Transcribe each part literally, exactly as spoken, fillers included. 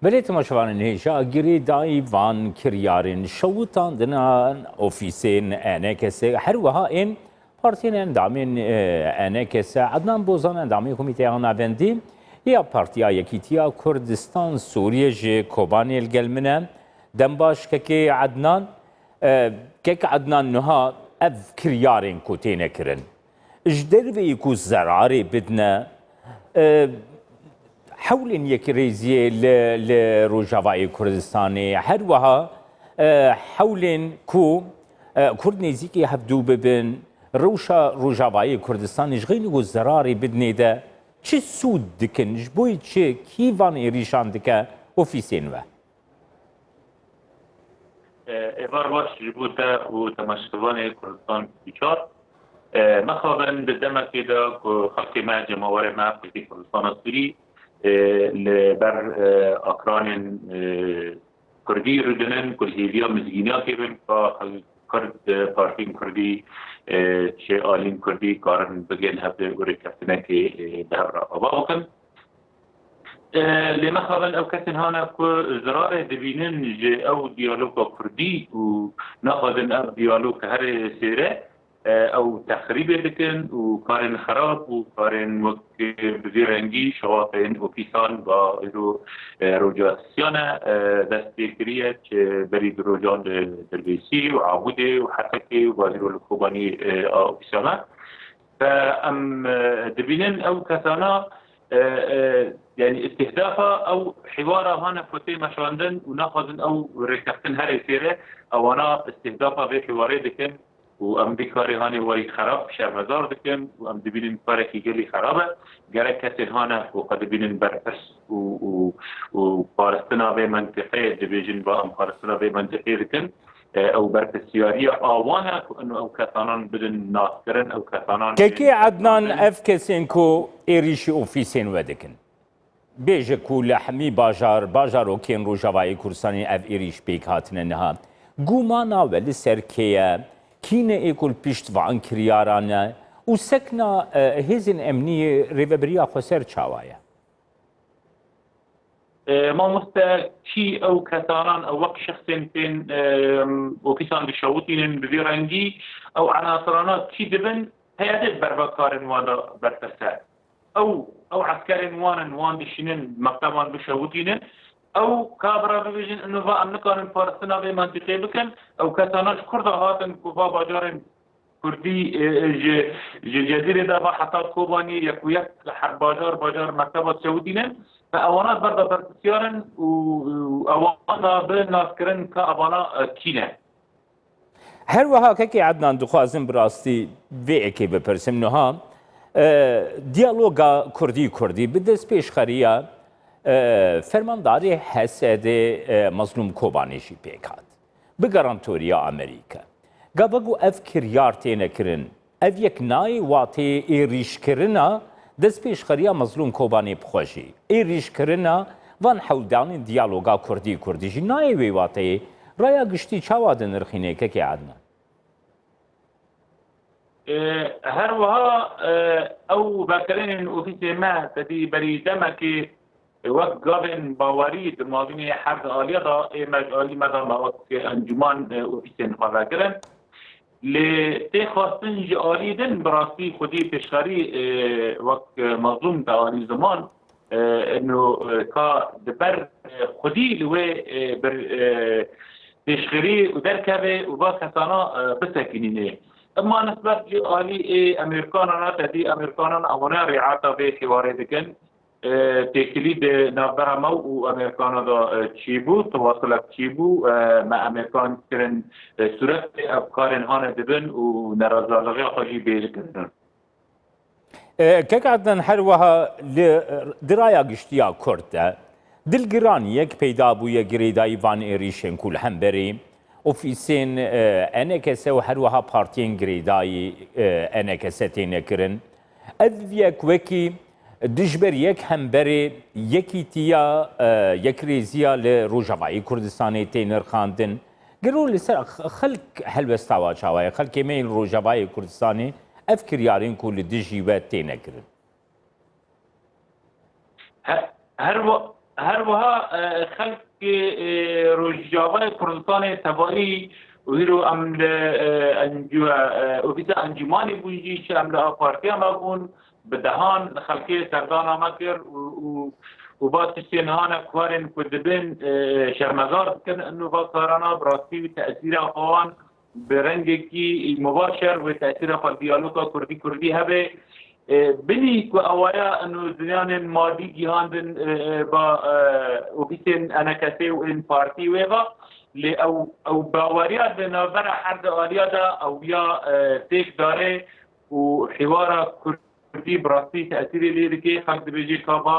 Belê temaşevanên hêja, girêdayî van kiryarên şewitandina ofîsên E N K S, her wiha ên partiyên endamên, e, E N K S, Ednan Bozan, endamê Komîteya Navendî ya Partiya Yekîtiya Kurdistan Sûriyê ji Kobanê li gel min e. Dem baş kekê Ednan. E, kek Ednan, niha ev kiryarên ku têne kirin, ji derveyî ku zerarê bidine, e, hewlên yekrêziyê li, li Rojavayê Kurdistanê, her wiha, e, hewlên ku, e, Kurd nêzîkî hevdû bibin, rewşa Rojavayê Kurdistanê ji xeynî ku zerarê bidinê de çi sûd dikin, ji bo çi, kî van êrîşan dike ofîsên we? Êvar baş ji bo te û temaşevanê Kurdistan çar. Mexabin di demekê de ku xelkê me, cemawerê me, xelkê Kurdistana Sûrî, li ber akranên Kurdî rûdinin, ku li hêviya mizgîniyakê bin, ka xelk Kurd, partiyên Kurdî, çi alîn Kurdî karin bigên hevdê û rêkeftinekê bi hev re ava bikin. E, lê mexabin ew kesên hane ku zirarê dibînin ji ew diyaloga kurdî û naxwazin ev diyalog here sêre, e, ew texrîbê dikin û karên xerab û karên wek, e, bi vî rengî şewatên ofîsan ba îro, e, roja sisiyane, e, dest pê kiriye, çi berî du rojan li Dirbêsî û Amûdê û Hesekê û ba îro li Kobanî, e, a ofîsan e. Fe em, e, dibînin ew kesana, e, e, yanî îstîhdafa ew hîwara hane ku tê meşandin û naxwazin ew rêkeftin herê sêre, ewana îstîhdafa vê hîwarê dikin û em vî karê hane wayî xerab, şermezar dikin û em dibînin karekî gelî xerab e. Gerek kesên hane ku xwe dibînin berpirs û, û, û paristina vê mentiqeyê dibêjin, va em paristina vê mentiqeyê dikin. E, ew berpirsiyariya awan e ku ino ew kesanan bidin naskirin, ew kesanan Kekê Ednan, ev kesên ku êrîşî ofîsên we dikin, bêje ku li hemî bajar, bajarokên Rojavayê Kurdistanê ev êrîş pêk hatine niha. Gumana we li ser kê ye? Kî ne ê ku li pişt van kiryaran e? Û sekna, e, hêzên emniyê rêvebiriya xweser çawa ye? E, mamoste, kî ew kesanan, ew wek şexsên tên, e, ofîsan dişewitînin bi vî rengî, ew enasirana kî dibin, peyadê bi berva karên wan de berpirs e. Ew, ew eskerên wan in, wan dişînin, mekteban bişewitînin. Ew ka bi re bibêjin, ino va em nikarin paristina vê mentiqê bikin, ew kesana ji kur de hatin ku va bajarên Kurdî, e, e, ji, ji Cezîrê de va heta Kobanî yek û yek her bajar, bajar mekteba çewidî ne. Ve ewana ber de berpirsiyar in û, û ewana bi naskirin ka evana, e, kî ne. Her wiha kekê Ednan, dixwazim bi rastî vê yekê bipirsim. Niha, e, diyaloga Kurdî-Kurdî bi destpêşxeriya, e, fermandarê H S D'ê, e, Mazlûm Kobanî jî pêk hat. Bi garantoriya Amerîka. Gava ku ev kiryar têne kirin, ev yek nayê wateyê êrîşkirina destpêşxeriya Mezlûm Kobanê bi xwe jî. Êrîşkirina van hewldanên diyaloga Kurdî-Kurdî jî nayê wê wateyê. Raya giştî çawa dinirxîne, kekê Ednan? E, her wiha, e, ew vekirinên ofîsê me tedî berî demekê wek gavên bawerî di mavînê her di aliyê de ê me ji alî me de me wek encûman, e, ofîsên xwe vekirin. Lê tê xwestin ji alî din bi rastî xwedî pêşxerî, e, wek, e, Mezlûm te anî ziman, e, ino, e, ka di ber, e, xwedî li wê, e, bir, e, pêşxerî û derkeve û va kesana, e, bisekinîne. Ema nisbet ji alî ê Amerîkanan a, tedî Amerîkanan ewana rîata vê hêwarê dikin. E, têkilî di navbera me û Amerîkana de, e, çîbû, tewasilek çîbû, e, me Amerîkan kirin, e, sûretê ev karên hane dibin û nerazalixiya xwe jî bêj kirin. E, kek Adnan, her wiha li, di raya giştiya Kurd de dilgiraniyek peyda bûye girêdayî van êrîşên ku li hemberî ofîsên, e, E N K S û her wiha partiyên girêdayî, e, E N K S têne kirin. Ev yek wekî dijberiyek hemberê yekîtiya, e, yekrêziya li Rojavayê Kurdistanê tê nirxandin. Gelo li ser x-, xelk helwesta we çawa ye? Xelkê me yên Rojavayê Kurdistanê ev kiryarên ku li dijî we têne kirin? He-, her wa-, Her wiha e, xelkê e, Rojavayê Kurdistanê tevayî û hîro em li e, encu- e, ofîsa encûmanê bûn jî, çi em li a partiya me bûn, bi dehan xelkê serdana me kir û, û, û va tiştên hane kuwarên ku dibin e, şermezar dikin inu va karana bi rastî tesîra xwe wan bi rengekî mubaşer wê tesîra xwe diyaloga kurdî kurdî hebe. E, binî ku ewaya inu ziyanên madî gihandin e, e, ba e, ofîsên enekesê û ên partî wê va, lê ew, ew baweriya di navbera her di aliya de ew ya e, têk dare û hîwara kurdî bi rastî tesîrê lê dike. Xelk dibêje ka va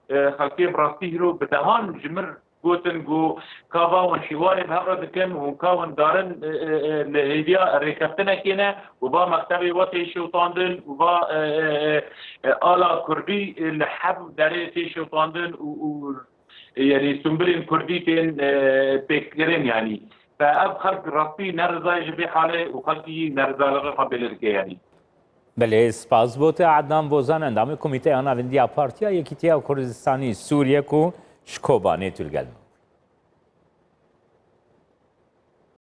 e, xelkê bi rastî hîro bi dehan ji mir gotin ku ka va hûn hîwarê bi hev re dikin, hûn ka hûn darin e, e, e, li hêviya rêkeftinekê ne û va mektebê we tê şewitandin û va e, e, e, e, ala kurdî e, li heb derê tê şewitandin û, û e, yanî sumbilên kurdî tên e, pêkkirin yanî. Fe ev xelk rastî nerizayê ji vê halê û xelkî nerizaliqê xwe bêle dike yanî. Belê, spas bo te Adnan Bozan, endamê Komîteya Navindiya Partiya Yekîtiya Kurdistanî Sûriye ku ji Kobanê tu li gel me.